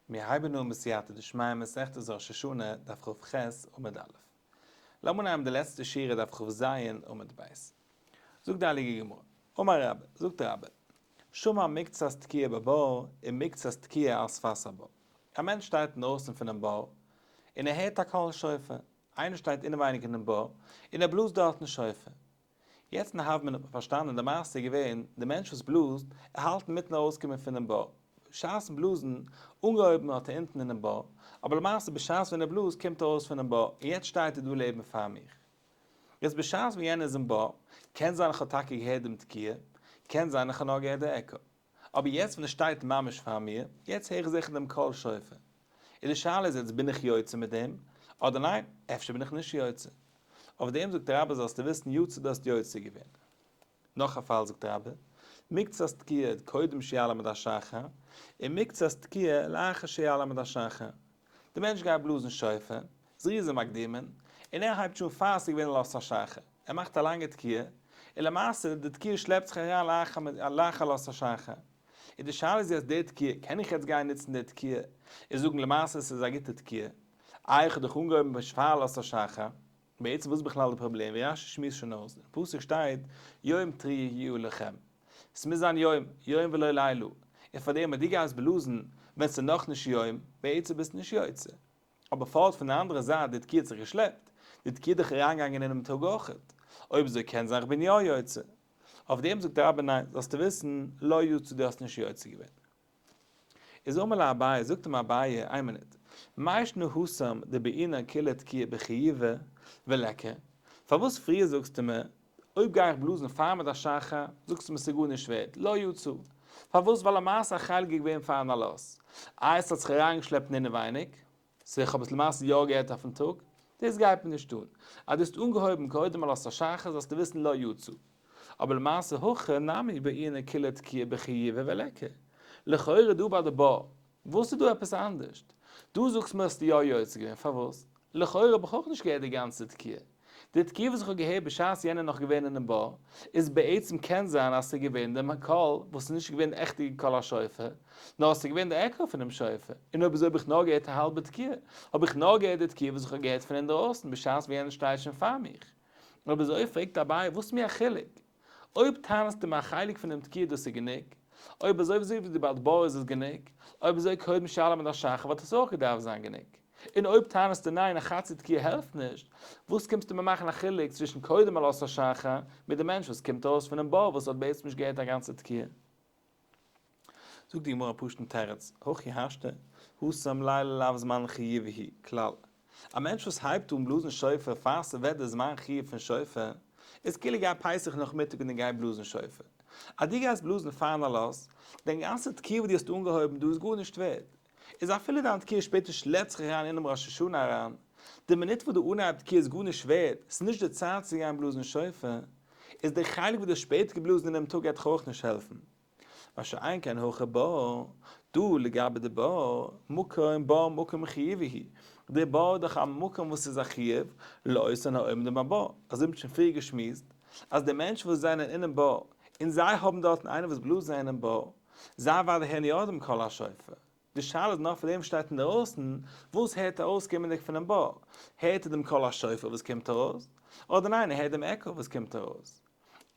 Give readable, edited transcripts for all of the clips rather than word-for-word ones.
מיר הייבן אן בסייעתא דשמיא מסכת ראש השנה דף כ"ח עמוד א'. לאמיר נעמען די לעצטע שורה דף כ"ז עמוד ב'. זאגט די הייליגע גמרא, אמר רבה, זאגט רבה, שמע מקצת תקיעה בבור ומקצת תקיעה על שפת הבור. א מענטש שטייט אינדרויסן פונעם בור און ער הערט א קול שופר, איינער שטייט אינעווייניג אינעם בור און ער בלאזט דארטן שופר. יעצט אין הוה מינא האט מען פארשטאנען די מעשה איז געווען, די מענטש וואס בלאזט, ער האלט אינמיטן ארויסקומען פונעם בור, בשעת'ן בלאזן, אנגעהויבן האט ער אונטן אינעם בור, אבער למעשה בשעת ווען ער בלאזט קומט ער ארויס פונעם בור, און יעצט שטייט ער דא לעבן פאר מיך. יעצט בשעת ווען יענער איז אין בור, קען זיין איך האב טאקע געהערט דעם תקיעה, קען זיין איך האב נאר געהערט די עקא. אבער יעצט ווען ער שטייט ממש פאר מיר, יעצט הער איך זיכער דעם קול שופר. און די שאלה איז יעצט בין איך יוצא מיט דעם, אדער ניין, אפשר בין איך נישט יוצא. אויף דעם זאגט רבה זאלסטו וויסן יצא דו האסט יוצא געווען. נאך א פאל זאגט רבה, מקצת תקיעה קודם שיעלה עמוד השחר, און מקצת תקיעה לאחר שיעלה עמוד השחר. די מענטש גייט בלאזן שופר, זריזים מקדימין, און ער הייבט שוין פאר ס'איז געווען עלות השחר, ער מאכט א לאנגע תקיעה, און למעשה די תקיעה שלעפט זיך אריין לאחר עלות השחר. און די שאלה איז יעצט די תקיעה, קען איך יעצט גיין נוצן די תקיעה און זאגן למעשה ס'איז א גוטע תקיעה, איי איך האב דאך אנגעהויבן בשפע עלות השחר, בעצם וואס איז בכלל די פראבלעם, ווי רש"י שמועסט שוין אויס, אין פסוק שטייט יום תרועה יהיה לכם, ס'מוז זיין יום, יום ולא לילה, און פארדעם אז דו גייסט בלאזן ווען ס'איז נאכנישט יום, בעצם ביסטו נישט יוצא. אבער פארט פון די אנדערע זייט די תקיעה האט זיך געשלעפט, די תקיעה איז דאך אריינגעגאנגען אינעם טאג אויכעט, אויב אזוי קען זיין כ'בין יא יוצא. אויף דעם זאגט רבה ניין, זאלסטו וויסן, לא יצא דו האסט נישט יוצא געווען. איז אמר ליה אביי, זאגט אים אביי, איין מינוט, מאי שנא התם דבעינן כולה תקיעה בחיובא וליכא, פארוואס פריער זאגסטו מיר אויב גיי איך בלאזן פאר עמוד השחר, זאגסטו מיר ס'איז גארנישט ווערד, לא יצא. פארוואס? ווייל למעשה א חלק איז געווען פארן עלות. איי עס האט זיך אריינגעשלעפט אינעווייניג, so איך האב עס למעשה יא געהערט אויפן טאג, דאס גייט מיר נישט אן. אז דו האסט אנגעהויבן קודם עלות השחר זאלסטו וויסן לא יצא. אבער למעשה הכא נמי בעינן כולה תקיעה בחיובא וליכא. לכאורה דא ביי די בור, וואס איז דא עפעס אנדערשט? דו זאגסט מיר האסטו יא יוצא געווען, פארוואס? לכאורה האב איך אויך נישט געהערט די גאנצע תקיעה. די תקיעה וואס איך האב געהערט בשעת יענער נאך געווען אינעם בור, איז בעצם קען זיין אז ס'איז געווען דעם קול וואס איז נישט געווען די עכטיגע קול השופר, נאר ס'איז געווען די עקא פונעם שופר, און אויב אזוי האב איך נאר געהערט א האלבע תקיעה, האב איך נאר געהערט די תקיעה וואס איך האב געהערט פון אינדרויסן בשעת ווי יענער שטייט שוין פאר מיך. אויב אזוי פרעגט אביי וואס מיר א חילוק? אויב טענה'סטו מיר א חלק פונעם תקיעה דאס איז גענוג, אויב אזוי אזוי ווי די בעל בור איז עס גענוג, אויב אזוי קודם שיעלה עמוד השחר וואלט עס אויך געדארפט זיין גענוג. און אויב טענה'סטו ניין א חצי תקיעה העלפט נישט, וואס קומסטו מיר מאכן א חילוק צווישן קודם עלות השחר מיט די מענטש וואס קומט ארויס פונעם בור וואס האט בעצם נישט געהערט א גאנצע תקיעה? זאגט די גמרא א פשוט'ן תירוץ, הכי השתא, התם לילה לאו זמן חיובא הוא, כלל. א מענטש וואס הייבט אן בלאזן שופר פאר ס'ווערט די זמן חיוב פון שופר, איז כאילו גיי פסח נאכמיטאג און גיי בלאזן שופר. אז דו גייסט בלאזן פארן עלות, דיין גאנצע תקיעה וואס דו האסט אנגעהויבן דא איז גארנישט ווערד. איז אפילו דיין תקיעה שפעטער שלעפט זיך אריין אינעם ראש השנה אריין, די מינוט וואס די אנהייב תקיעה איז גארנישט ווערד, ס'איז נישט די צייט צו גיין בלאזן שופר, איז די חלק וואס דו האסט שפעטער געבלאזן אינעם טאג גייט דיך אויך נישט העלפן. מה שאין כן הכא בור, דא לגבי די בור, מקום בור מקום חיובא הוא, די בור איז דאך א מקום וואס איז א חיוב לאותן העומדים בבור, אזוי האט מען שוין פריער געשמועסט, אז די מענטשן וואס זענען אינעם בור, און זיי האבן דארטן איינער וואס בלאזט זיי אינעם בור, זיי וודאי הערן יא דעם קול השופר. די שאלה איז נאר פאר דעם וואס שטייט אינדערויסן, וואס הערט ער ארויסקומענדיג פונעם בור? הערט ער דעם קול השופר וואס קומט ארויס? אדער ניין ער הערט דעם עקא וואס קומט ארויס?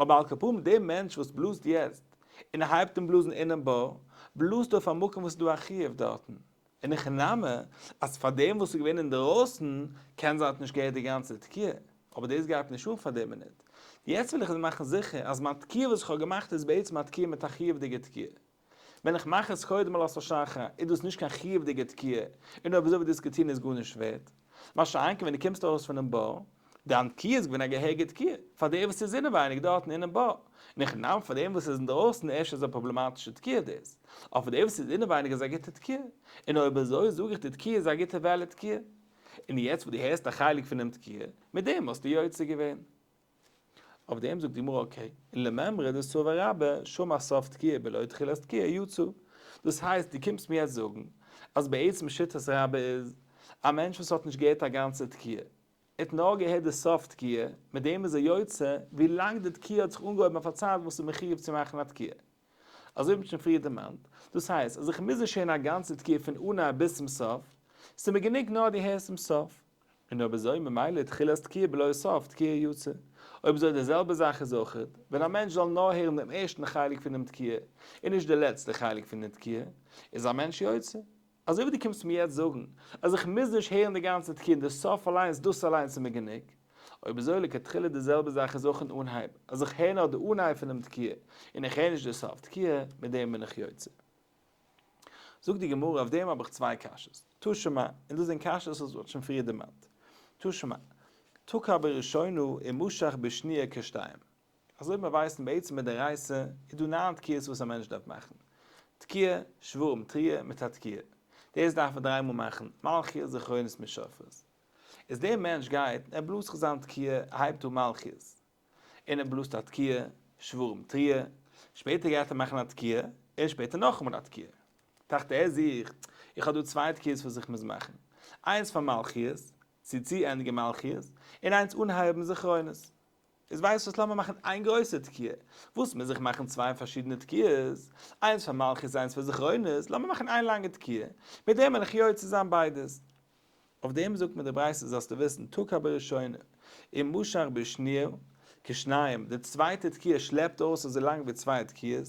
אבער על כל פנים דער מענטש וואס בלאזט יעצט, און ער הייבט אן בלאזן אינעם בור, בלאזט אויף א מקום וואס איז דא א חיוב דארטן. אין הכי נמי, אז פאר דעם וואס איז געווען אינדערויסן, קען זיין האט נישט געהערט די גאנצע תקיעה, אבער דאס גייט נישט אן פאר די מינוט. יעצט וויל איך דיר מאכן זיכער אז מיין תקיעה וואס איך האב געמאכט איז בעצם א תקיעה מיט א חיוב'דיגע תקיעה. ווען איך מאך עס קודם עלות השחר איז דאס נישט קיין חיוב'דיגע תקיעה, און אויב אזוי ווי דו האסט געטון איז גארנישט ווערט. מה שאין כן ווען דו קומסט ארויס פונעם בור, דיין תקיעה איז געווען א געהעריגע תקיעה, פאר דער וואס איז אינעווייניג דארטן אינעם בור, און איך נאם פאר דעם וואס איז אינדרויסן ערשט איז א פראבלעמאטישע תקיעה דאס, אבער פאר דער וואס איז אינעווייניג איז א גוטע תקיעה, און אויב אזוי זאג איך די תקיעה איז א גוטע valid תקיעה. און יעצט וואס דו הערסט א חלק פונעם תקיעה, מיט דעם האסטו יוצא געווען. אויף דעם זאגט די גמרא okay, און למימרא דסבר רבה שמע סוף תקיעה בלא תחילת תקיעה יצא. דאס הייסט דו קומסט מיר יעצט זאגן אז בעצם שיטת רבה איז, א מענטש וואס האט נישט געהערט א גאנצע תקיעה, ער האט נאר געהערט די סוף תקיעה, מיט דעם איז ער יוצא, ווי לאנג די תקיעה האט זיך אנגעהויבן אויף א צייט וואס איז מחיוב צו מאכן א תקיעה. אזוי ווי מ'האט שוין פריער דערמאנט, דאס הייסט אז איך מוז נישט הערן א גאנצע תקיעה פון אנהייב ביז צום סוף, ס'איז מיר גענוג נאר דו הערסט צום סוף. און אויב אזוי ממילא תחילת תקיעה בלא סוף תקיעה יצא. אויב אזוי די זעלבע זאך איז אויך ווען א מענטש זאל נאר הערן דעם ערשטן חלק פונעם תקיעה און נישט די לעצטע חלק פון די תקיעה, איז א מענטש יוצא. אזוי ווי דו קומסט מיר יעצט זאגן אז איך מוז נישט הערן די גאנצע תקיעה און די סוף אליינס דאס אליינס איז מיר גענוג. אויב אזוי לכתחילה די זעלבע זאך איז אויך אין אנהייב, אז איך הער נאר די אנהייב פונעם תקיעה און איך הער נישט די סוף תקיעה, מיט דעם בין איך יוצא. זאגט די גמרא אויף דעם האב איך צוויי קשיות, תא שמע, און דאס זענען קשיות וואס מ'האט שוין פריער דערמאנט, תא שמע, תקע בראשונה ומשך בשניה כשתיים, אזוי ווי מיר ווייסן בעצם מדאורייתא איז דא ניין תקיעות וואס א מענטש דארף מאכן, תקיעה, שברים תרועה מיט א תקיעה, דאס דארף ער דריי מאל מאכן, מלכיות זכרונות מיט שופרות. איז דער מענטש גייט און ער בלאזט זיך זיין תקיעה, ער הייבט אן מלכיות, און ער בלאזט א תקיעה, שברים תרועה, שפעטער גייט ער מאכן א תקיעה, און שפעטער נאכאמאל א תקיעה. טראכט ער זיך, איך האב דא צוויי תקיעות וואס איך מוז מאכן, איינס פאר מלכיות, צו צוענדיגן מלכיות, און איינס אנהייבן זכרונות. איז ווייסט וואס לאמיר מאכן איין גרויסע תקיעה, וואס מוז איך מאכן צוויי פארשידענע תקיעות, איינס פאר מלכיות איינס פאר זכרונות, לאמיר מאכן איין לאנגע תקיעה, מיט דעם וועל איך יוצא זיין ביידעס. אויף דעם זאגט מיר די ברייתא זאלסטו וויסן תקע בראשונה ומשך בשניה כשניים, די צווייטע תקיעה שלעפט אויס אזוי לאנג ווי צוויי תקיעות,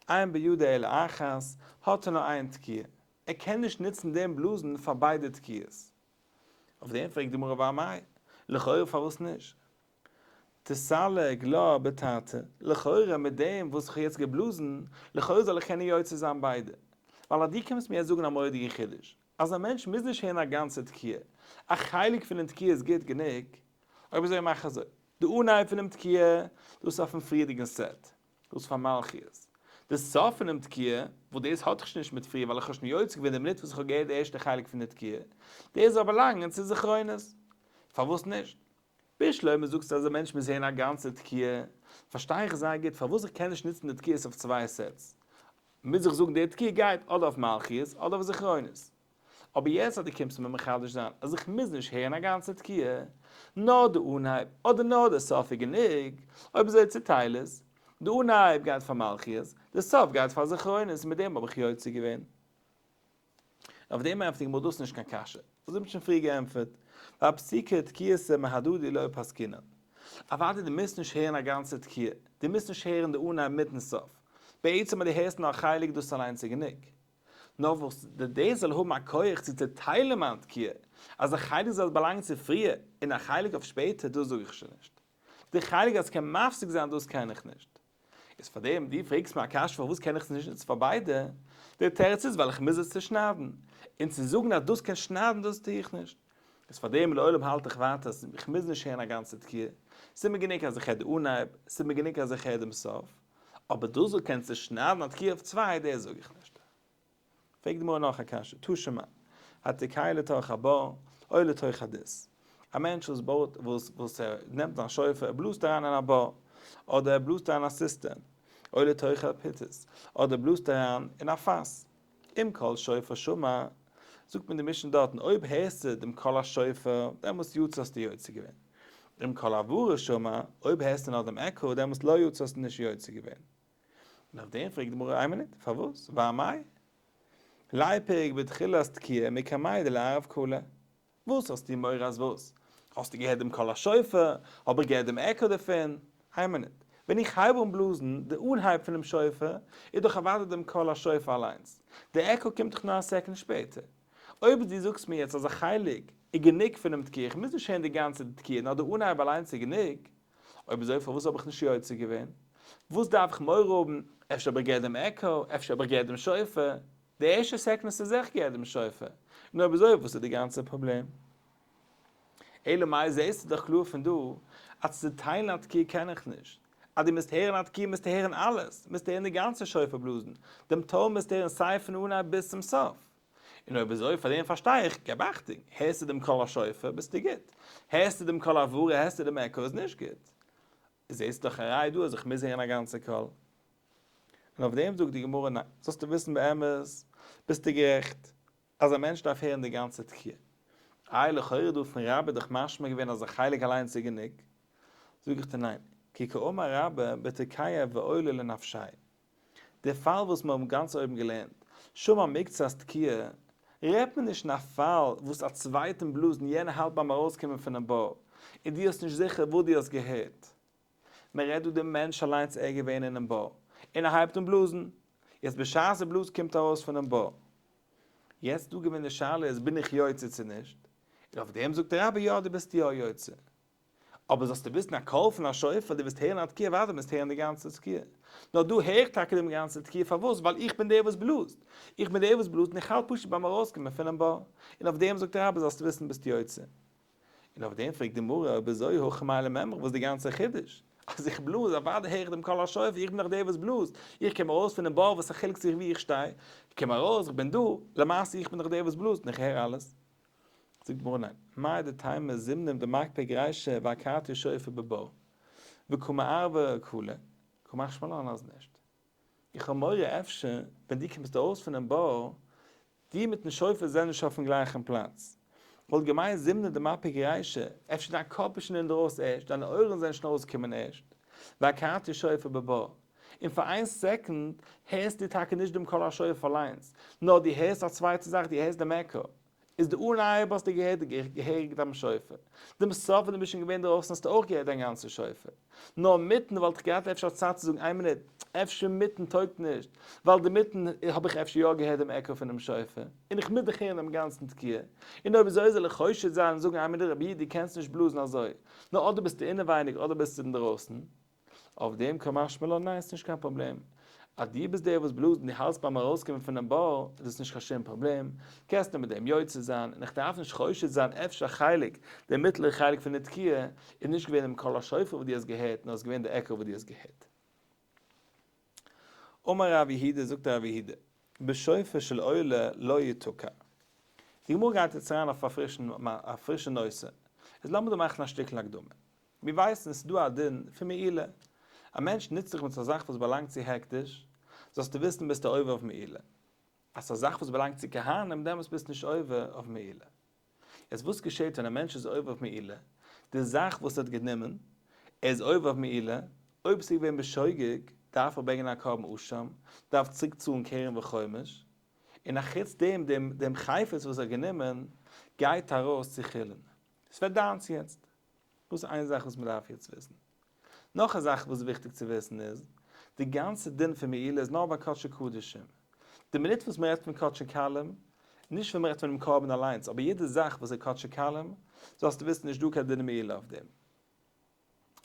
אין בידו אלא אחת, האט ער נאר איין תקיעה, ער קען נישט נוצן דעם בלאזן פאר ביידע תקיעות. אויף דעם פרעגט די גמרא ואמאי, לכאורה פארוואס נישט? תסלק לה בתרתי, לכאורה מיט דעם וואס איך האב יעצט געבלאזן, לכאורה זאל איך קענען יוצא זיין ביידע. ווייל אז דו קומסט מיר יעצט זאגן א מורא'דיגן חידוש, אז א מענטש מוז נישט הערן א גאנצע תקיעה, א חלק פונעם תקיעה איז גוט גענוג, אויב אזוי מאך אזוי, די אנהייב פונעם תקיעה, דאס איז אויפן פריערדיגן set, דאס פאר מלכיות. די סוף פונעם תקיעה, וואס דאס האט איך נישט מיט פריער ווייל איך האב שוין יוצא געווען די מינוט וואס איך האב געהערט די ערשטע חלק פון די תקיעה, דאס זאל באלאנגען צו זכרונות. פארוואס נישט? בשלמא זאגסטו אז א מענטש מוז הערן א גאנצע תקיעה, פארשטיי איך זייער גוט פארוואס איך קען נישט נוצן די תקיעות אויף צוויי sets. מוז איך זאגן די תקיעה גייט אדער אויף מלכיות אדער אויף זכרונות. אבער יעצט אז דו קומסט מיר מחדש זיין אז איך מוז נישט הערן א גאנצע תקיעה, נאר די אנהייב אדער נאר די סוף איז גענוג, אויב אזוי צוטייל עס, די אנהייב גייט פאר מלכיות, די סוף גייט פאר זכרונות און מיט דעם האב איך יוצא געווען. אויף דעם ענטפערט די גמרא דאס איז נישט קיין קשיא, אזוי האט מען שוין פריער געענטפערט, ואפסוקי תקיעתא מהדדי לא פסקינן. אוודאי דו מוזט נישט הערן א גאנצע תקיעה, דו מוזט נישט הערן די אנהייב מיטן סוף, בעצם אז דו הערסט נאר א חלק דאס אליינס איז גענוג. נאר וואס די דאס זאל האבן א כח צו צעטיילן מיין תקיעה, אז א חלק זאל באלאנגן צו פריער און א חלק אויף שפעטער דאס זאג איך שוין נישט. די חלק אז ס'קען מפסיק זיין דאס קען איך נישט. איז פארדעם דו פרעגסט מיר א קשיא פארוואס קען איך עס נישט נוצן פאר ביידע, די תירוץ איז ווייל איך מוז עס צושניידן, און צו זאגן אז דאס קען שניידן דאס טו איך נישט. איז פארדעם לעולם האלט איך ווייטער אז איך מוז נישט הערן א גאנצע תקיעה, ס'איז מיר גענוג אז איך הער די אנהייב, ס'איז מיר גענוג אז איך הער דעם סוף, אבער דאס זאל קענסט צושניידן א תקיעה אויף צוויי דאס זאג איך נישט. פרעגט די גמרא נאך א קשיא, תא שמע, התוקע לתוך הבור, או לתוך הדות. א מענטש וואס בויט, וואס וואס ער נעמט זיין שופר, ער בלאזט אריין אין א בור, אדער ער בלאזט אריין א סיסטעם, או לתוך הפיתות, אדער בלאזט אריין אין א פאס. אם קול שופר שמע, זאגט מען די משנה דארטן, אויב הערסטו דעם קול השופר, דעמאלסט יצא האסטו יוצא געווען. אם קול הברה שמע, אויב הערסטו נאר דעם עקא, דעמאלסט לא יצא האסטו נישט יוצא געווען. און אויף דעם פרעגט די גמרא איין מינוט, פארוואס? ואמאי? ליפוק בתחילת תקיעה מקמי דלערב קלה. וואס האסטו מורא אז וואס? האסטו געהערט דעם קול השופר? האב איך געהערט דעם עקא דערפון? איין מינוט, ווען איך הייב אן בלאזן, די אנהייב פונעם שופר איז דאך אוודאי דעם קול השופר אליינס, די עקא קומט דאך נאר א second שפעטער. אויב דו זאגסט מיר יעצט אז א חלק איז גענוג פונעם תקיעה, איך מוז נישט הערן די גאנצע תקיעה, נאר די אנהייב אליינס איז גענוג, אויב אזוי פארוואס האב איך נישט יוצא געווען? וואס דארף איך מורא האבן? אפשר האב איך געהערט דעם עקא, אפשר האב איך געהערט דעם שופר? די ערשטע second איז זיכער געהערט דעם שופר. נו אויב אזוי וואס איז די גאנצע פראבלעם? אלא מאי זעהסטו דאך קלאר פון דא אז צו טיילן א תקיעה קען איך נישט. אז דו מוזט הערן א תקיעה מוזטו הערן אלעס, מוזטו הערן די גאנצע שופר בלאזן, דעם טאן מוזטו הערן סיי פון אנהייב ביז צום סוף. און אויב אזוי פאר דעם פארשטיי איך, געב אכטונג, הערסטו דעם קול השופר ביסטו גוט, הערסטו דעם קול הברה הערסטו דעם עקא איז נישט גוט. זעהסט דאך א ראי' דא אז איך מוז הערן א גאנצע קול. און אויף דעם זאגט די גמרא ניין, זאלסטו וויסן באמת ביסטו גערעכט אז א מענטש דארף הערן די גאנצע תקיעה. איי לכאורה דא פון רבה איז דאך משמע געווען אז א חלק אליינס איז גענוג. זאג איך דיר ניין, כי קאמר רבה בתוקע ועולה לנפשיה. די פאל וואס מיר האבן גאנץ אויבן געלערנט, שמע מקצת תקיעה, רעדט מען נישט אין א פאל וואס א צווייטן בלאזן יענער האלט ביים ארויסקומען פונעם בור, און דו האסט נישט זיכער וואס דו האסט געהערט. מען רעדט דא די מענטש אליינס ער געווען אינעם בור, און ער הייבט אן בלאזן, יעצט בשעת ער בלאזט קומט ארויס פונעם בור. יעצט דא געווען די שאלה איז בין איך יוצא צו נישט, און אויף דעם זאגט דער רבי יא דו ביסט יא יוצא. אבער זאלסטו וויסן א קול פון א שופר, דו וועסט הערן א תקיעה וואדען וועסט הערן די גאנצע תקיעה. נאר דא הער איך טאקע דעם גאנצע תקיעה פארוואס? ווייל איך בין דער וואס בלאזט. איך בין דער וואס בלאזט און איך האלט פשוט ביים ארויסקומען פונעם בור. און אויף דעם זאגט דער רבי זאלסטו וויסן ביסט יוצא. און אויף דעם פרעגט די גמרא אויב אזוי הכא מאי למימרא וואס די גאנצע חידוש? אז איך בלאז אוודאי הער איך דעם קול השופר, איך בין דאך דער וואס בלאזט, איך קום ארויס פונעם בור וואס א חילוק זיך וואו איך שטיי, איך קום ארויס, איך בין דא, למעשה איך בין דאך דער וואס בלאזט און איך הער אלעס. זאגט די גמרא ניין, מהו דתימא זימנין דמקפי רישא והכרתי שופר בבור וקא מערבא קלא, קא משמע לן אז נישט. איך האב מורא אפשר ווען דו קומסט ארויס פונעם בור, דו מיטן שופר זענען נישט אויפן גלייכן פלאץ. כ'וואלט געמיינט זימנא דמפיק רישא, אפשר דיין קאפ איז שוין אינדרויס ערשט, דיינע אויערן זענען שוין ארויסגעקומען ערשט, והכרתי שופר בבור. און פאר איין סעקונד הערסטו טאקע נישט דעם קול השופר אליינס, נאר דו הערסט א צווייטע זאך, דו הערסט דעם עקא. איז די אנהייב האסטו געהערט די געהעריג דיין שופר, דעם סוף ווען דו ביסט שוין געווען דערויסן האסטו אויך געהערט דיין גאנצע שופר, נאר אינמיטן וואלט איך געהאט אפשר א צייט צו זאגן איין מינוט, אפשר מיטן טויגט נישט, ווייל די מיטן האב איך אפשר יא געהערט דעם עקא פונעם שופר, און איך מוז דאך הערן דעם גאנצן תקיעה, און אויב אזוי זאל איך חושד זיין און זאגן איין מינוט רבי איד דו קענסט נישט בלאזן אזוי, נאר אדער ביסטו אינעווייניג אדער ביסטו אינדערויסן. אויף דעם קא משמע לן ניין ס'נישט קיין פראבלעם אז דו ביסט דער וואס בלאזט און דו האלטסט ביים ארויסקומען פונעם בור איז דאס נישט קיין שום פראבלעם, קענסטו מיט דעם יוצא זיין און איך דארף נישט חושד זיין אפשר א חלק, דער מיטלערע חלק פון די תקיעה איז נישט געווען דעם קול השופר וואס דו האסט געהערט נאר עס איז געווען די עקא וואס דו האסט געהערט. אמר רב יהודה זאגט רב יהודה בשופר של עולה לא יתקע. די גמרא גייט יעצט אריין אויף א פרישע נושא, איז לאמיר דא מאכן א שטיקל הקדמה. מיר ווייסן ס'איז דא א דין פון מעילה, א מענטש נוצט זיך מיט א זאך וואס באלאנגט צו הקדש, זאלסטו וויסן ביסטו עובר אויף מעילה. אז ס'איז א זאך וואס באלאנגט צו כהנים דעמאלטס ביסטו נישט עובר אויף מעילה. יעצט וואס געשעט ווען א מענטש איז עובר אויף מעילה, די זאך וואס ער האט גענומען, ער איז עובר אויף מעילה, אויב ס'איז געווען בשוגג, דארף ער ברענגען א קרבן אשם, דארף צוריק צאלן קרן וחומש, און אחוץ דעם דעם חפץ וואס ער האט גענומען גייט ארויס צו חולין. ס'ווערט דיינס יעצט. דאס איז איין זאך וואס מען דארף יעצט וויסן. נאך א זאך וואס איז וויכטיג צו וויסן איז, די גאנצע דין פון מעילה איז נאר ביי קדשי קדשים. די מינוט וואס מען רעדט פון קדשי קלים, נישט ווען מען רעדט פונעם קרבן אליינס, אבער יעדע זאך וואס איז קדשי קלים, זאלסטו וויסן נישט דא קיין דין מעילה אויף דעם.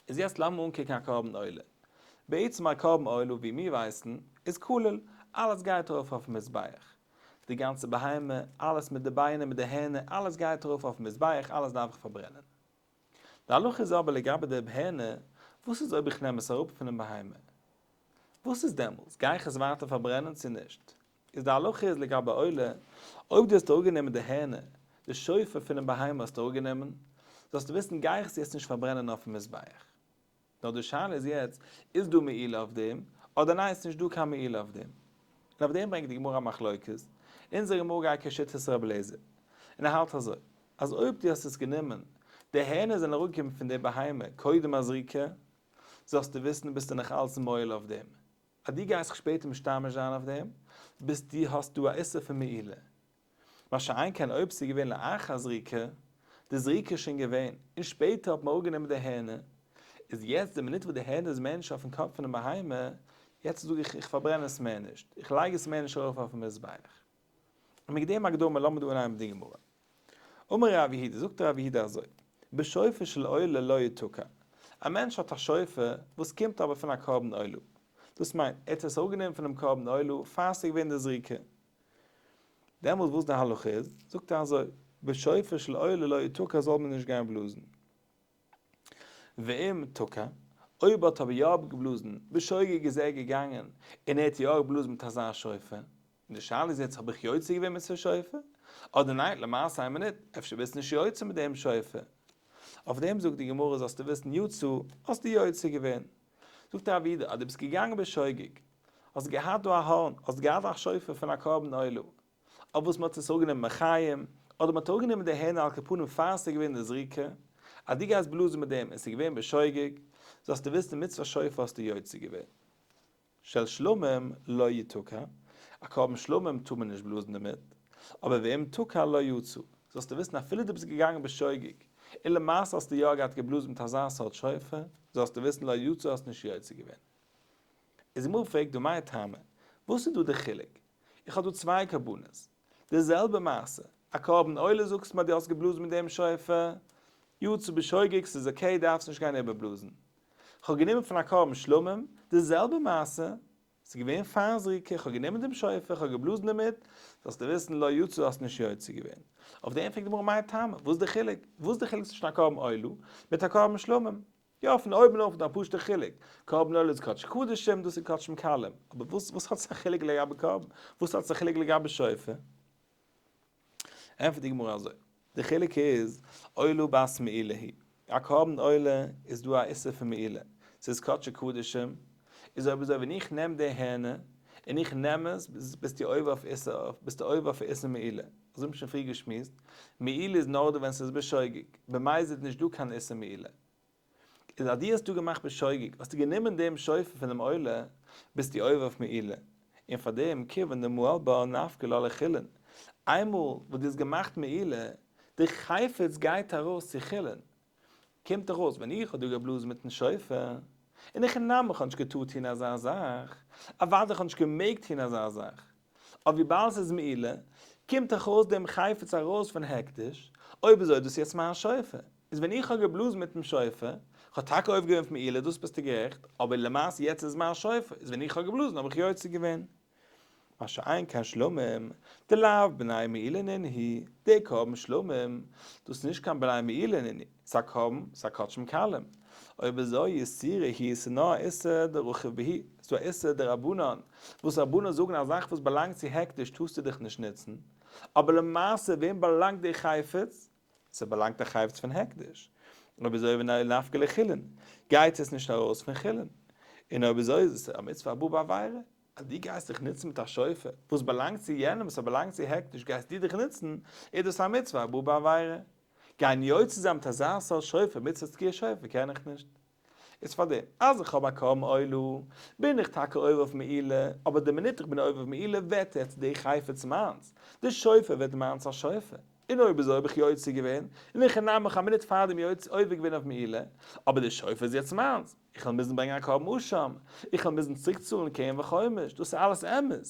איז יעצט לאמיר אנקוקן א קרבן עולה. בעצם א קרבן עולה ווי מיר ווייסן איז כולל, אלעס גייט ארויף אויפן מזבח. די גאנצע בהמה, אלעס מיט די ביינער מיט די הערנער, אלעס גייט ארויף אויפן מזבח, אלעס דארף איך פארברענען. די הלכה איז אבער לגבי די הערנער, וואס איז אויב איך נעם עס אראפ פונעם בהמה? וואס איז דעמאלס? גיי איך עס ווייטער פארברענען צו נישט? איז די הלכה איז לגבי עולה, אויב דו האסט אראפגענומען די הערנער, די שופר פונעם בהמה האסטו אראפגענומען, זאלסטו וויסן גיי איך עס יעצט נישט פארברענען אויפן מזבח. נאר די שאלה איז יעצט, איז דא מעילה אויף דעם, אדער ניין ס'נישט דא קיין מעילה אויף דעם. און אויף דעם ברענגט די גמרא א מחלוקת, אונזער גמרא גייט כשיטת רבי אליעזר, און ער האלט אזוי, אז אויב דו האסט עס גענומען, די הערנער זענען אראפגעקומען פון די בהמה קודם הזריקה, זאלסטו וויסן ביסטו נאך אלץ מועל אויף דעם. אז דו גייסט זיך שפעטער משתמש זיין אויף דעם, ביסטו האסט דא א איסור פון מעילה. מה שאין כן אויב ס'איז געווען לאחר זריקה, די זריקה איז שוין געווען, און שפעטער האט מען אראפגענומען די הערנער, איז יעצט די מינוט וואס די הערנער איז מער נישט אויפן קאפ פונעם בהמה, יעצט זאג איך איך פארברען עס מער נישט, איך לייג עס מער נישט ארויף אויפן מזבח. און מיט דעם הקדמה לאמיר דא אנהייבן די גמרא. אמר רב יהודה, זאגט רב יהודה אזוי, בשופר של עולה לא יתקע, א מענטש האט א שופר וואס קומט אבער פון א קרבן עולה, דאס מיינט ער האט עס אראפגענומען פונעם קרבן עולה פאר ס'איז געווען די זריקה, דעמאלס וואס די הלכה איז, זאגט ער אזוי, בשופר של עולה לא יתקע זאל מען נישט גיין בלאזן. ואם תקע, אויב האט אבער יא אפגעבלאזן, בשוגג איז ער געגאנגען און ער האט יא געבלאזן מיט אזא שופר, און די שאלה איז יעצט האב איך יוצא געווען מיט שופר, אדער ניין, למעשה איין מינוט, אפשר ביסט נישט יוצא מיט דעם שופר. אויף דעם זאגט די גמרא זאלסטו וויסן יצא, האסטו יוצא געווען. זאגט רב יהודה אז דו ביסט געגאנגען בשוגג, האסט געהאט דא א הארן, האסט געהאט א שופר פון א קרבן עולה, אויף וואס מ'האט עס אראפגענומען מחיים, אדער מ'האט אראפגענומען די הערנער על כל פנים פאר ס'איז געווען די זריקה, אז דו גייסט בלאזן מיט דעם און ס'איז געווען בשוגג, זאלסטו וויסן מצוות שופר האסטו יוצא געווען. של שלמים לא יתקע, א קרבן שלמים טאר מען נישט בלאזן דערמיט, אבער ואם תקע לא יצא, זאלסטו וויסן אפילו דו ביסט געגאנגען בשוגג, און למעשה האסטו יא געהאט געבלאזן מיט אזא סארט שופר, זאלסטו וויסן לא יצא האסט נישט יוצא געווען. איז די גמרא פרעגט דא מאי טעמא, וואס איז דא די חילוק? איך האב דא צוויי קרבנות, די זעלבע מעשה, א קרבן עולה זאגסט מיר אז דו האסט געבלאזן מיט דעם שופר, יצא בשוגג ס'איז okay דארפסט נישט גיין איבערבלאזן. כ'האב גענומען פון א קרבן שלמים, די זעלבע מעשה, ס'איז געווען פאר זריקה, כ'האב גענומען דעם שופר, כ'האב געבלאזן דערמיט, זאלסטו וויסן לא יצא האסט נישט יוצא געווען. אויף דעם פרעגט די גמרא מאי טעמא, וואס איז די חילוק? וואס איז די חילוק צווישן א קרבן עולה מיט א קרבן שלמים? יא, פון אויבן אויף איז דא א פשוט'ע חילוק, קרבן עולה איז קדשי קדשים, דאס איז קדשים קלים, אבער וואס וואס האט עס א חילוק לגבי קרבן? וואס האט עס א חילוק לגבי שופר? ענטפערט די גמרא אזוי, די חילוק איז, עולה בת מעילה היא, א קרבן עולה איז דא א איסור פון מעילה, ס'איז קדשי קדשים, איז אויב אזוי ווען איך נעם די הערנער און איך נעם עס, ביסטו עובר אויף איסור, ביסטו עובר אויף איסור מעילה, אזוי האבן שוין פריער געשמועסט, מעילה איז נאר דא ווען ס'איז בשוגג, במזיד איז נישט דא קיין איסור מעילה. איז אז דו האסט דא געמאכט בשוגג, האסטו גענומען דעם שופר פונעם עולה, ביסטו עובר אויף מעילה, און פאר דעם כיוון דמעל בה נפקא לה לחולין, איינמאל וואס דו האסט געמאכט מעילה, די חפץ גייט ארויס צו חולין, קומט דאך אויס ווען איך האב דא געבלאזן מיטן שופר, און איך נאם איך האב נישט געטארט טון אזא זאך, אוודאי איך האב נישט געמעגט טון אזא זאך, אבער וויבאלד ס'איז מעילה, קומט דאך אויס דעם חפץ ארויס פון הקדש, אויב אזוי איז דאס יעצט מיין שופר. איז ווען איך האב געבלאזן מיטן שופר, כ'האב טאקע עובר געווען אויף מעילה, דאס ביסטו גערעכט, אבער למעשה יעצט איז עס מיין שופר, איז ווען איך האב געבלאזן האב איך יוצא געווען. מה שאין כן שלמים, דלאו בני מעילה נינהו, די קרבן שלמים, דאס איז נישט קיין בני מעילה נינהו, ס'איז א קרבן, ס'איז א קדשים קלים. אויב אזוי איסורא היא, ס'איז נאר א איסור דרכיב בהו, ס'איז דא א איסור דרבנן, וואס רבנן זאגן א זאך וואס באלאנגט צו הקדש טארסטו דיך נישט נוצן, אבער למעשה וועם באלאנגט די חפץ? ס'באלאנגט א חפץ פון הקדש. אויב אזוי ווען א נפקא לחולין, גייט עס נישט ארויס פון חולין. און אויב אזוי איז עס א מצוה הבאה בעבירה. אז דו גייסט דיך נוצן מיט א שופר וואס באלאנגט צו יענעם, וואס באלאנגט צו הקדש, גייסט דו דיך נוצן, איז דאס א מצוה הבאה בעבירה. גיין יוצא זיין מיט אזא סארט שופר, מצוות תקיעת שופר, קען איך נישט. איז פארדעם אז איך האב א קרבן עולה, בין איך טאקע עובר אויף מעילה, אבער די מינוט איך בין עובר אויף מעילה ווערט יעצט די חפץ מיינס, די שופר ווערט מיינס א שופר. און אויב אזוי האב איך יוצא געווען, און איך נעם מיך א מינוט פארדעם יוצא עובר געווען אויף מעילה, אבער די שופר איז יעצט מיינס, איך וועל מוזן ברענגען א קרבן אשם, איך וועל מוזן צוריקצאלן קרן וחומש, דאס איז אלעס אמת,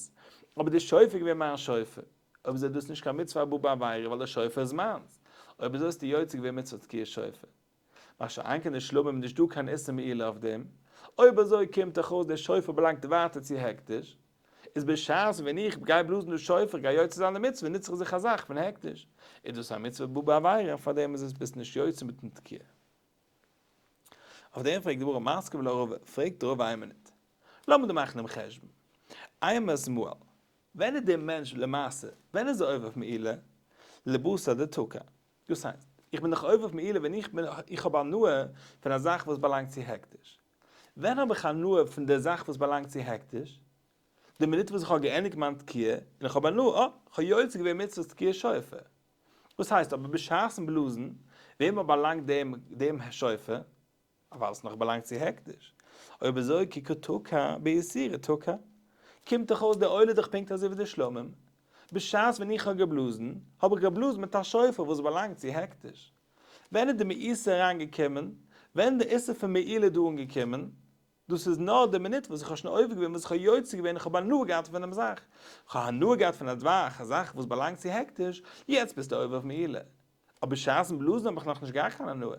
אבער די שופר איז געווען מיין שופר, אויב אזוי איז דאס נישט קיין מצוה הבאה בעבירה ווייל די שופר איז מיינס, אויב אזוי האסטו יוצא געווען מצוות תקיעת שופר. מה שאין כן די שלמים איז נישט דא קיין איסור מעילה אויף דעם, אויב אזוי קומט דאך אויס דער שופר באלאנגט ווייטער צו הקדש, איז בשעת ווען איך גיי בלאזן די שופר גיי יוצא זיין די מצוה נוץ איך זיך א זאך פון הקדש, איז דאס א מצוה הבאה בעבירה און פארדעם איז עס ביסט נישט יוצא מיטן תקיעה. אויף דעם פרעגט די גמרא מתקיף לה רבא, פרעגט רבא איין מינוט, לאמיר דא מאכן דעם חשבון, אימת מעל, ווען איז דער מענטש למעשה, ווען איז ער עובר אויף מעילה? לבתר דתקע, דאס הייסט, איך בין דאך עובר אויף מעילה ווען איך בין, איך האב הנאה פון א זאך וואס באלאנגט צו הקדש. ווען האב איך הנאה פון די זאך וואס באלאנגט צו הקדש? די מינוט וואס איך האב געענדיגט מיין תקיעה, און איך האב הנאה, אה, איך האב יוצא געווען מצוות תקיעת שופר. דאס הייסט אבער בשעת'ן בלאזן, וועם באלאנגט דעם דעם שופר? ווייל עס נאך באלאנגט צו הקדש. אויב אזוי כי קא תקע באיסורא תקע. קומט דאך אויס די עולה דאך פונקט אזוי ווי די שלמים. בשעת ווען איך האב געבלאזן, האב איך געבלאזן מיט א שופר וואס באלאנגט צו הקדש. ווען איז די מעיסה אריינגעקומען? ווען די איסור פון מעילה איז דא אנגעקומען? דאס איז נאר די מינוט וואס איך האב שוין עובר געווען, וואס איך האב יוצא געווען, איך האב הנאה געהאט פונעם זאך. איך האב הנאה געהאט פון א דבר, א זאך וואס באלאנגט צו הקדש, יעצט ביסטו עובר אויף מעילה. אבער בשעת'ן בלאזן האב איך נאכנישט געהאט קיין הנאה.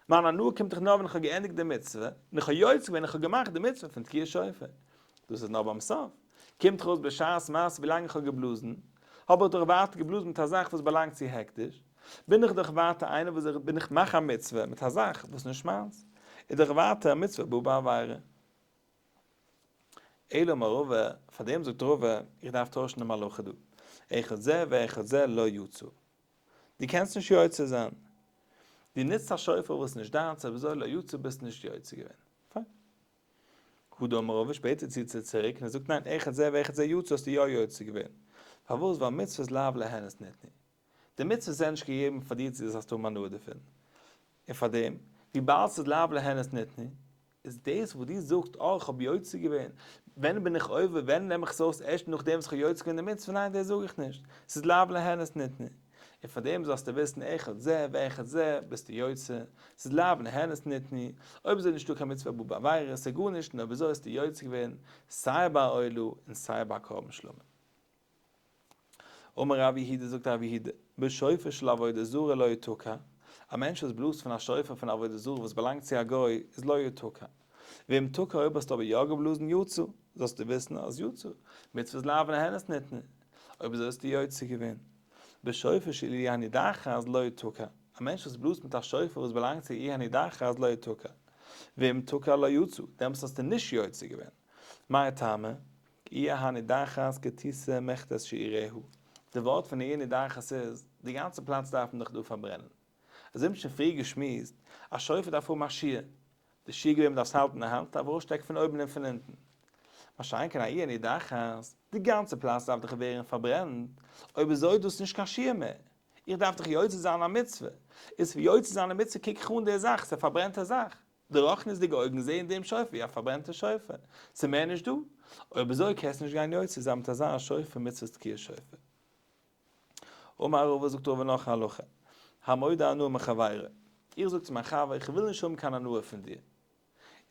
מיין הנאה קומט דאך נאר ווען איך האב געענדיגט די מצוה, און איך האב יוצא געווען, איך האב געמאכט די מצוה פון תקיעת שופר. דאס איז נאר ביים סוף. קומט דאך אויס בשעת מעשה ווילאנג איך האב געבלאזן, האב איך דאך ווייטער געבלאזן מיט א זאך וואס באלאנגט צו הקדש, בין איך דאך ווייטער איינער וואס איך בין איך מאך א מצוה מיט א זאך וואס נישט מיינס, איז דאך ווייטער א מצוה הבאה בעבירה. אלא אמר רבא, פאר דעם זאגט רבא, איך דארף טוישן דעם הלכה דא, אחד זה ואחד זה לא יצא. דו קענסט נישט יוצא זיין. דו נוצט א שופר וואס איז נישט דיינס, אויב אזוי לא יצא ביסט נישט יוצא געווען. פיין. הדר אמר רבא שפעטער ציט ער צוריק און ער זאגט ניין אחד זה ואחד זה יצא האסטו יא יוצא געווען. פארוואס? ווייל מצוות לאו ליהנות ניתנו. די מצוות זענען נישט געגעבן פאר דיר צו דו זאלסט האבן הנאה דערפון. און פארדעם, וויבאלד ס'איז לאו ליהנות ניתנו. איז דאס וואס דו זאגסט אה איך האב יוצא געווען, ווען בין איך עובר, ווען נעם איך עס אויס ערשט נאכדעם וואס איך האב יוצא געווען די מצוה, ניין דאס זאג איך נישט, ס'איז לאו ליהנות ניתנו, און פאר דעם זאלסטו וויסן אחד זה ואחד זה ביסטו יוצא, ס'איז לאו ליהנות ניתנו, אויב אזוי איז נישטא קיין מצוה הבאה בעבירה, ס'איז גארנישט, און אויב אזוי האסטו יוצא געווען סיי ביי א עולה און סיי ביי א קרבן שלמים. אמר רב יהודה זאגט רב יהודה, בשופר של עבודה זרה לא יתקע, א מענטש וואס בלאזט פון א שופר פון עבודה זרה וואס באלאנגט צו א גוי איז לא יתקע, ואם תקע אויב האסטו אבער יא געבלאזן יצא, זאלסטו וויסן אז יצא, מצוות לאו ליהנות ניתנו, אויב אזוי האסטו יוצא געווען. בשופר של עיר הנידחת לא יתקע, א מענטש וואס בלאזט מיט א שופר וואס באלאנגט צו עיר הנידחת לא יתקע, ואם תקע לא יצא, דעמאלטס האסטו נישט יוצא געווען. מאי טעמא? עיר הנידחת כתותי מיכתת שיעורה. די ווארט פון עיר הנידחת איז, די גאנצע פלאץ דארף מען דאך דא פארברענען. אזוי האבן שוין פריער געשמועסט, א שופר דארף האבן א שיעור. די שיעור געווען מ'דארף עס האלטן אין די האנט, דארף ארויסשטעקן פון אויבן און פון אונטן. מה שאין כן א עיר הנידחת, די גאנצע פלאץ דארף דאך ווערן פארברענט, אויב אזוי איז דאס נישט קיין שיעור מער. איך דארף דאך יוצא זיין א מצוה. איז פון יוצא זיין א מצוה קוק איך אן די זאך, ס'איז א פארברענטע זאך. די רוחניות'דיגע אויגן זעען דעם שופר ווי א פארברענטע שופר, ס'איז מער נישט דא. אויב אזוי קענסטו נישט גיין יוצא זיין מיט אזא שופר מצוות תקיעת שופר. אמר רבא זאגט רבא נאך א הלכה, המודה הנאה מחבירו, איך זאג צו מיין חבר איך וויל נישט האבן קיין הנאה פון דיר,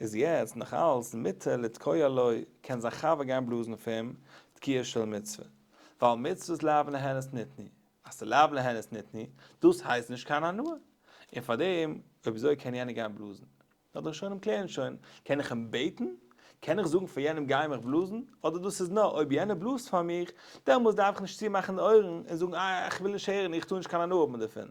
איז יעצט נאך אלס מותר לתקוע לו, קען זיין חבר גיין בלאזן פאר אים תקיעה של מצוה, ווייל מצוות לאו ליהנות ניתנו, אז ס'לאו ליהנות ניתנו, דאס הייסט נישט קיין הנאה, און פארדעם אויב אזוי קען יענער גיין בלאזן. נאר די ראשונים קלערן שוין, קען איך אים בעטן? קען איך זאגן פאר יענעם גיי מיך בלאזן? אדער דאס איז נאר אויב יענער בלאזט פאר מיך, דעמאלס דארף איך נישט צומאכן די אויערן און זאגן אה איך וויל נישט הערן איך טאר נישט קיין הנאה האבן דערפון.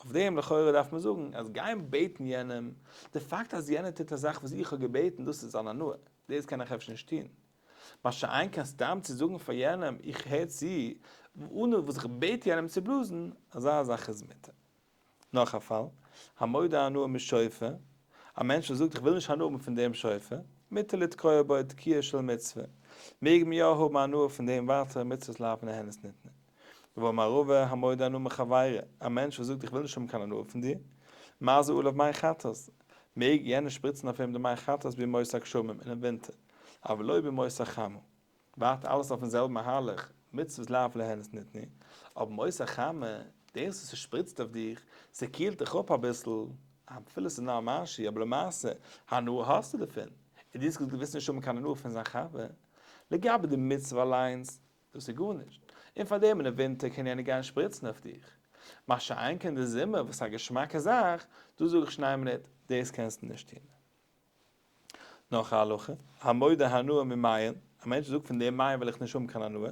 אויף דעם לכאורה דארף מען זאגן אז גיין בעטן יענעם, די פאקט אז יענער טוט א זאך וואס איך האב געבעטן דאס איז אן הנאה, דאס קען איך אפשר נישט טון. מה שאין כן סתם צו זאגן פאר יענעם איך הער צו, אנע וואס איך בעט יענעם צו בלאזן, אזא זאך איז מותר. נאך א פאל, המודה הנאה משופר, א מענטש וואס זאגט איך וויל נישט הנאה האבן פון דעם שופר, מותר לתקוע בו תקיעה של מצוה, מעג מען יא האבן הנאה פון דעם ווייטער מצוות לאו ליהנות ניתנו. ואמר רבא המודה הנאה מחבירו, א מענטש וואס זאגט איך וויל נישט האבן קיין הנאה פון דיר, מזה עליו מי חטאת, מעג יענער שפריצן אויף אים די מי חטאת בימות הגשמים אינעם ווינטער, אבל לא בימות החמה. ווארט אלעס אויפן זעלבן מהלך, מצוות לאו ליהנות ניתנו, אבער בימות החמה, דאס וואס ס'שפריצט אויף דיך, ס'קילט דיך אפ אביסל, אפילו ס'איז נאר א משהו, אבער למעשה, הנאה האסטו דערפון, און דו האסט געזאגט דו ווילסט נישט האבן קיין הנאה פון זיין חבר, לגבי די מצוה אליינס, דאס איז גארנישט, און פארדעם אין די ווינטער קען יענער גיין שפריצן אויף דיך, מה שאין כן די זומער וואס איז א געשמאקע זאך, דא זאג איך שוין איין מינוט, דאס קענסטו נישט טון. נאך א הלכה, המודה הנאה ממעיין, א מענטש זאגט פון דעם מעיין וויל איך נישט האבן קיין הנאה,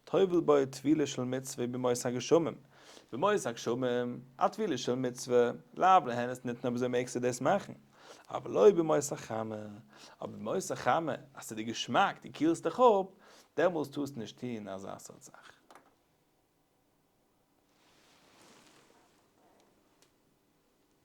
טובל בו טבילה של מצוה בימות הגשמים, בימות הגשמים, א טבילה של מצוה, לאו ליהנות ניתנה אויב אזוי מעגסטו דאס מאכן, אבל לא בימות החמה, אבער בימות החמה, אז ס'איז דיר געשמאק, דו קילסט דיך אפ, דעמאלס טארסטו נישט טון אזא סארט זאך.